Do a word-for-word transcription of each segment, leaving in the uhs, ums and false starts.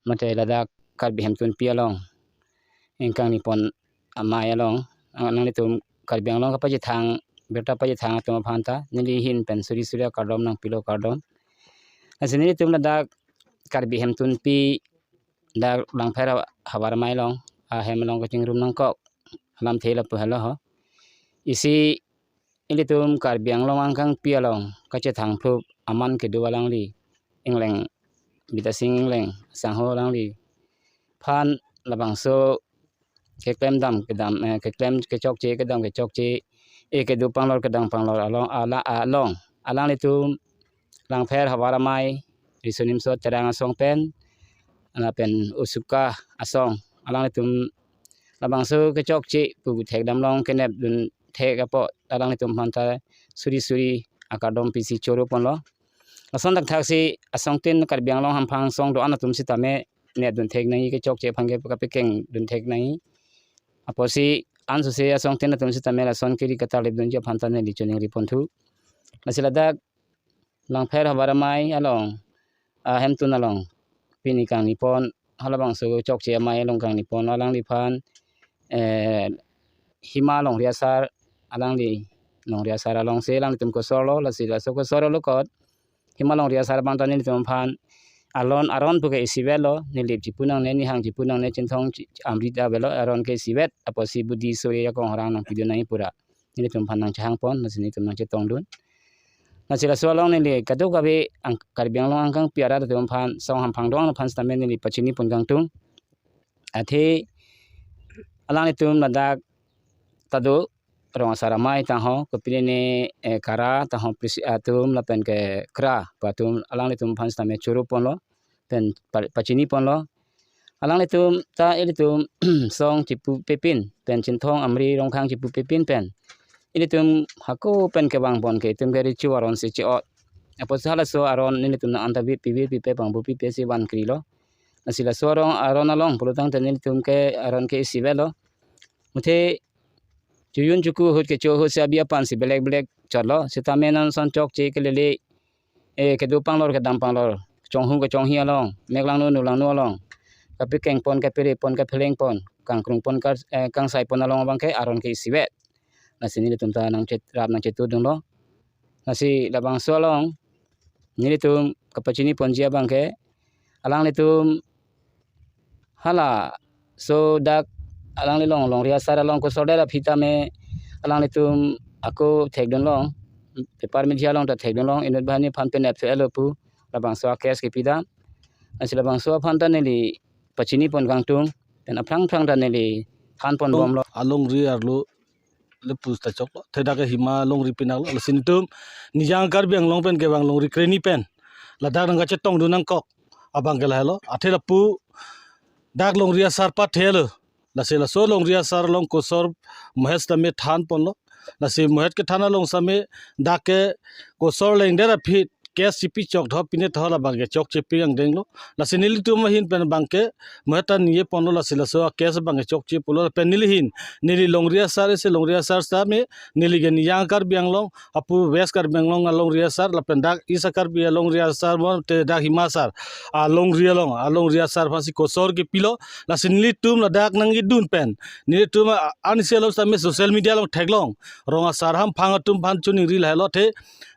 mate ladak Karbi Hemtunpi along, ingkang nipon amei along, ang nanglitum Karbi Anglong kapachethang, birta pachethang atum aphan ta neli ahin pen suri suri akardom nangpilo, kardom. Lasi nelitum ladak Karbi Hemtunpi, dak Langpher ha-, havar amei along, ahem along kachingrum nangkok alamthe lapu helo ho. Isi ilitum Karbi Anglong angkangpi along kachethangphup aman kedo alangli, Engleng, Bidyasing Engleng asangho alangliphan labangso keklem dam kedam, eh, keklem kechokche kedam kechokche, eh, kedo panglor kedam panglor along, ala-, along alanglitum Langpher havar amei, Riso Nimso Terang asong pen, lapen Usuka asong, alanglitum labangso kechokche pu thekdam long kenep dun thek apot alanglitum aphan ta suri suri akardom pisi choro ponlo. Lason thakthaksi asongtin Karbi Anglong hamphang asong do-an atum sitame nep dun thek nangji, kechokche aphan ke kapekeng dun thek nangji. Apotsi ansose asongtin atum sitame lason kiri katalip dunji aphan ta neli choningri ponthu. Lasi ladak Langpher havar amei along, ah, Hemtun along pini kangnipon, halabangso chokche amei along kangnipon alangliphan, eh, Hima Longri Asar, alangli Longri Asar alongsi alanglitum kosorlo, lasi laso kosor along kot Hima Longri Asar abang ta nelitum aphan alon aron puke isivetlo, nelip chipu nangne, nihang chipu nangne, Chinthong chi-, amrit avelo, aron ke isivet, apotsi budi suri akong harang nangpidun nangji pura nelitum aphan nangchehang pon, lasi nelitum nangchetong dun. Lasi laso along neli kadokave ang-, Karbi Anglong angkangpi arat atum aphan, asong hamphang do-an aphan sitame neli pachini pon kangtung. Athe alanglitum ladak ta do Rong Asar amei tangho, kopine ne, eh, Kara tangho, Prisi atum lapen ke Kra pu atum, alanglitum aphan sitame choro ponlo, pen pa-, pachini ponlo. Alanglitum ta ilitum asong chipupe pin pen, Chinthong Amri Rongkhang chipupe pin pen, ilitum hako pen kevang pon ke itum ke recho aronsi che-ot. Apotsi halaso aron nelitum nang-an ta vit pivit pipe pangbu pipe si van krilo. Lasi laso arong aron along pulotangte nelitum ke aron ke isivetlo. Muthe chojun choku ahut kecho ahutsi abi apansi belek belek chotlo. Sitame non ason chokche kelele, eh, kedo panglor kedam panglor, chonghu kechonghi along, mek langno nu langno along kapekeng pon, kapere pon, kapheleng pon, kangkrung pon, ka-, eh, kangsai pon along abang ke aron ke isivet. Lasi nelitum ta nangchet-, rap nangchetudunlo. Lasi labangso along nelitum kapachini ponji abang ke, alanglitum halaso dak alangli along Longri Asar along kosordet aphi tame alanglitum ako thekdun long, paper media along ta thekdun long, inut banghini aphan penep thu elo pu labangso a-case kepi dam. Lasi labangso aphan ta neli pachini pon kangtung, pen aphrang aphrang ta neli than pon bomlo. Alongri arlo le pu ta choklo, athe dak ke Hima Longri pinaklo. Lasi nelitum Nijang Karbi Anglong pen kevang longri kreni pen ladak nangkachetongdun nangkok abang ke lahelo. Athe lapu dak Longri Asar pathelo. Lasi laso Longri Asar along kosor mohet sitame than ponlo. Lasi mohet kethan along sitame dak ke kosor lengdet aphi case chipi chok tho, pine tho labang ke chokche pi angdenglo. Lasi nelitum ahin pen abang ke mohet ta nije ponlo, lasi laso a-case abang ke chokche pulo, pen neli ahin, neli Longri Asar isi, Longri Asar sitame neli ke Nijang Karbi Anglong, apu West Karbi Anglong alongri asar, lapen dak East Karbi alongri asar, mate dak Hima Asar alongri along, alongri asar aphansi kosor kepilo. Lasi nelitum ladak nangkedun pen, nelitum a-, ansi along sitame social media along theklong, Rong Asar hamphang atum aphan choningri lahelo, athe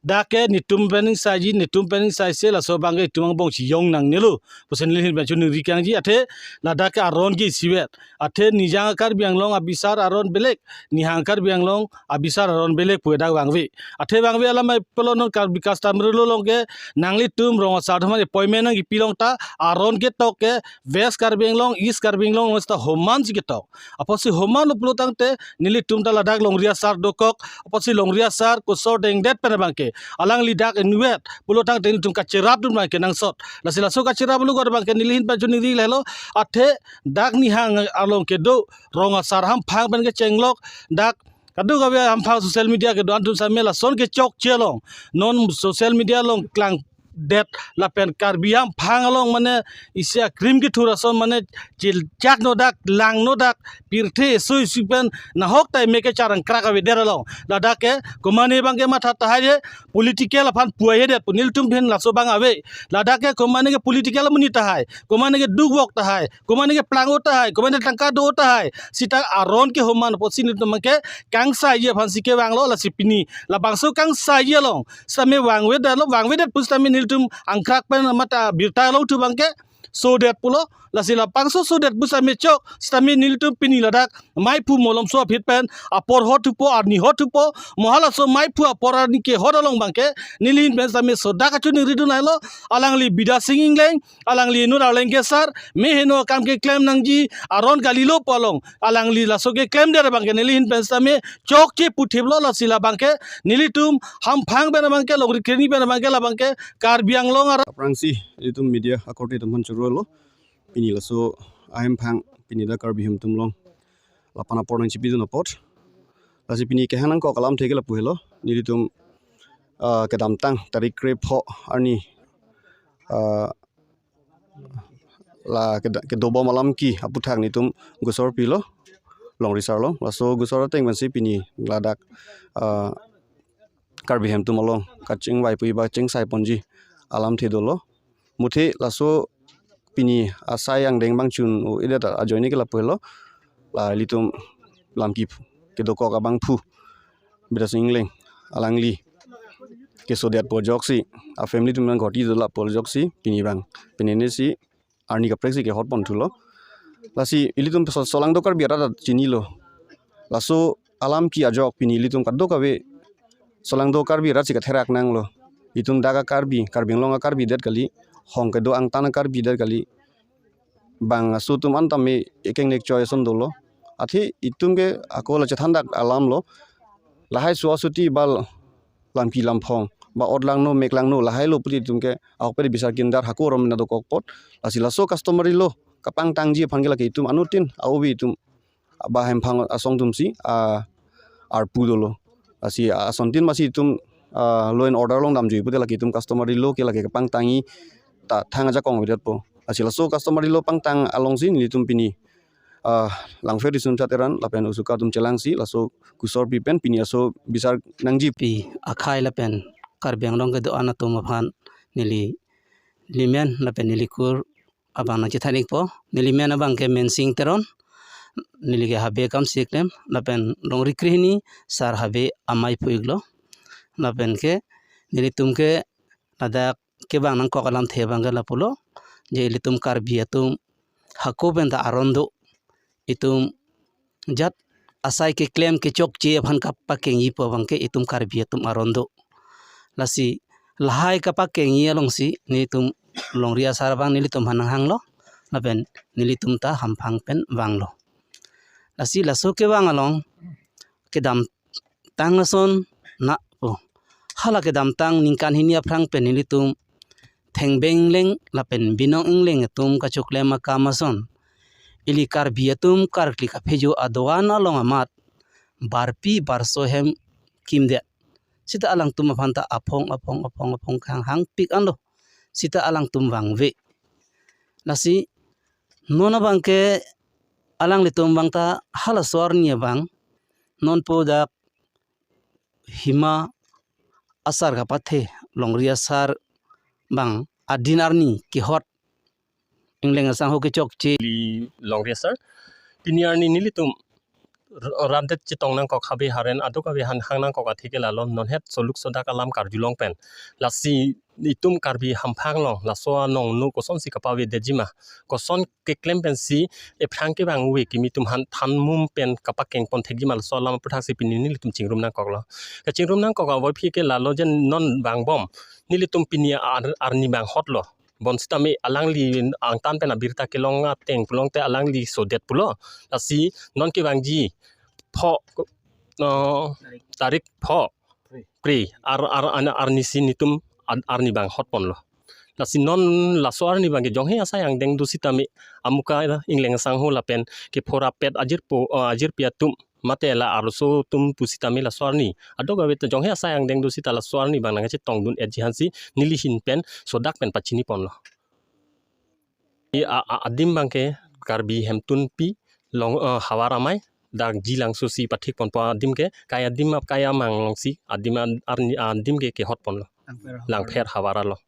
dak ke netum pen ingsaiji, netum pen ingsaise, laso abang ke itum angbong chiyong nangnelo pusi neli ahin pen choningri kangji. Athe ladak ke aron ke isivet. Athe Nijang Karbi Anglong abisar aron belek, Nihang Karbi Anglong abisar aron belek pu dak vangve. Athe vangve alam ai pulo, non Karbi customary law along ke nanglitum Rong Asar atum aphan appointment nangkepi long ta aron ketok ke West Karbi Anglong, East Karbi Anglong along seta homan si ketok. Apotsi homan lo pulotangte nelitum ta ladak Longri Asar dokok, apotsi Longri Asar kosor dengdet pen abang ke alangli dak inutvet pulotangte nelitum kacherapdun abang ke nangsot. Lasi laso kacherap lo abang ke neli ahin pen choningri lahelo. Athe dak Nihang along kedo Rong Asar hamphang pen kechenglok, dak kadokave hamphang social media kedo-an atum sitame lason kechokche along, non social media along klang det lapen Karbi Anglong aphan along mane isi akrim kethur ason mane chilchak nodak, lang nodak, pirthe eso isi pen nahok ta meke charangkrak avedet along. Ladak ke komane abangke matha tahai ye political aphan puai ye det pu nelitum pen laso abang ave. Ladak ke komane ke political amonit tahai, komane ke dukvok tahai, komane ke plang-o tahai, komane tangka do tahai. Sita aron ke homan apotsi nelitum ke kangsaiji aphansi kevanglo, lasi pini labangso kangsaiji along sitame vangvedetlo, vangvedet pu sitame nelitum angkrak pen mata birta along thu abangke sodet pulo, lasi labangso sodet pu sitame chok sitame nelitum pini ladak maiphu malomso aphi pen apor hot thupo, arni hot thupo, mo halaso maiphu apor arni kehot along abangke neli ahin pen sitame sodak kachoningri dun lailo. Alangli Bidya Sing Engleng, alangli inut Arleng Kesar, me heno akam keklem nangji aron kalilo pu along alangli laso keklemdet abangke neli ahin pen sitame chokche puthiplo, lasi labangke nelitum hamphang pen abangke, longri kreni pen abangke, labangke Karbi Anglong arat. Aphrangsi ilitum media akorte atum aphan churolo. Pini laso ahemphang pini dak Karbi ahem atum along lapan apor nangchipidun apot. Lasi pini kehang nangkok alamthe ke lapu helo. Nelitum, ah, kedamtang tarik krepho arni, ah, la keda-, kedobom alam ke aputhak nelitum gusor pilo, longri asar along. Laso gusor ateng pensi pini ladak, ah, Karbi ahem atum along kachingvai puji ba chingsai ponji alamthe dolo. Muthe laso pini asai angdeng abang chun-o-edet ajoine ke lapu helo. La ilitum lamki kedokok abangphu Bidya Sing Engleng, alangli kesodet pu ajoksi, a family atum nang ghoti dola pu ajoksi pini abang penene si arni kaprek si kehot pon thulo. Lasi ilitum so-, solangdo Karbi arat chinilo. Laso alamki ajok pini ilitum kadokave solangdo Karbi arat si katherak nanglo. Itum dak a Karbi, Karbi Anglong a Karbi det kali, hong kedo angtan a Karbi det kali. Bang aso atum an tame ekeng nek choi ason dolo. Athe itum ke ako la chethandak alamlo. Lahai so-asuti ba lamki lamphong ba ot langno mek langno lahailo puti itum ke ahok pede bisar kindar hako aron mena dokok apot. Lasi laso customary law kapangtangji aphan ke lake itum anuttin a-ove atum ba hemphang asong atum si, ah, arpu dolo. Lasi, ah, asontin masi itum, ah, law and order along damjui pute lake itum customary law ke lake kapangtangji ta thang ajakong avedetpo. Lasi laso customary law pangtang alongsi nelitum pini, ah, Langpher Riso Nimso Teron lapen Usuka atum chelangsi laso gusor pi pen pini aso bisar nangji. Pi akhai lapen Karbi Anglong kedo-an atum aphan neli limen lapen neli kur abang nangchethan-ikpo. Neli men abangke Mensing Teron, neli ke habe akam si keklem lapen longri krehini sar habe amei phu-iklo. Lapen ke nelitum ke ladak kevang nangkok alamthe abangke lapulo, je ilitum Karbi atum hako pen ta aron do, itum jat asai keklem kechokche aphan kapakengji pu abangke itum Karbi atum aron do. Lasi lahai kapakengji alongsi nelitum longri asar abang nelitum aphan nanghanglo, lapen nelitum ta hamphang pen vanglo. Lasi laso kevang along kedamtang ason na po. Hala kedamtang ningkan hini aphrang pen nelitum Thengbeng Engleng lapen Binong Engleng atum kachoklem akam ason, ili Karbi atum karkli kaphejo adoan along amat barpi barso hem kimdet. Sita alangtum aphan ta aphong aphong aphong aphong kehang hangpik anlo. Sita alangtum vangve. Lasi non abangke alanglitum abang ta halaso arni abang nonpo dak hima asar kapathe, longri asar abang adin arni kehot Engleng asangho kechokche. Ili longri asar. Pini arni nelitum r-, ramdet chetong nangkok habe haren aduk ave han hang nangkok athe ke lalo non het soluk sodak alam karjulong pen. Lasi itum Karbi hamphang along laso anong nu kosonsi kapavedetji ma, koson keklem pensi ephrang kevang ove kimi atum aphan thanmum pen kapakeng pon thekji ma laso alam aphuthak si pini nelitum chingrum nangkoklo. Kachingrum nangkok avophit ke lalo je non vangbom nelitum pini ar-, arni vanghotlo. Bonsitame alangli angtan pen abirta kelong ateng pulote alangli sodet pulo. Lasi non kevangji pho, no, tarik pho kre ar, ar, ar, arni si nelitum ar-, arni vanghot ponlo. Lasi non laso arni abangke jonghe asai angdeng do sitame amuka Engleng asangho lapen kephor apet ajirpo, eh, ajirpi atum mate la arloso atum pusitame laso arni adok ave ta jonghe asai angdeng do sita laso arni abang nangkachetongdun-etji aphansi neli ahin pen sodak pen pachiniponlo. I a, a, adim abangke Karbi Hemtunpi Long, eh, Havar Amei, dak Jilangso si pathikponpo adim ke, kai adim ap kai amang alongsi adim an-, arni adim ke kehotponlo. Langpher Havar. Langpher Havar along.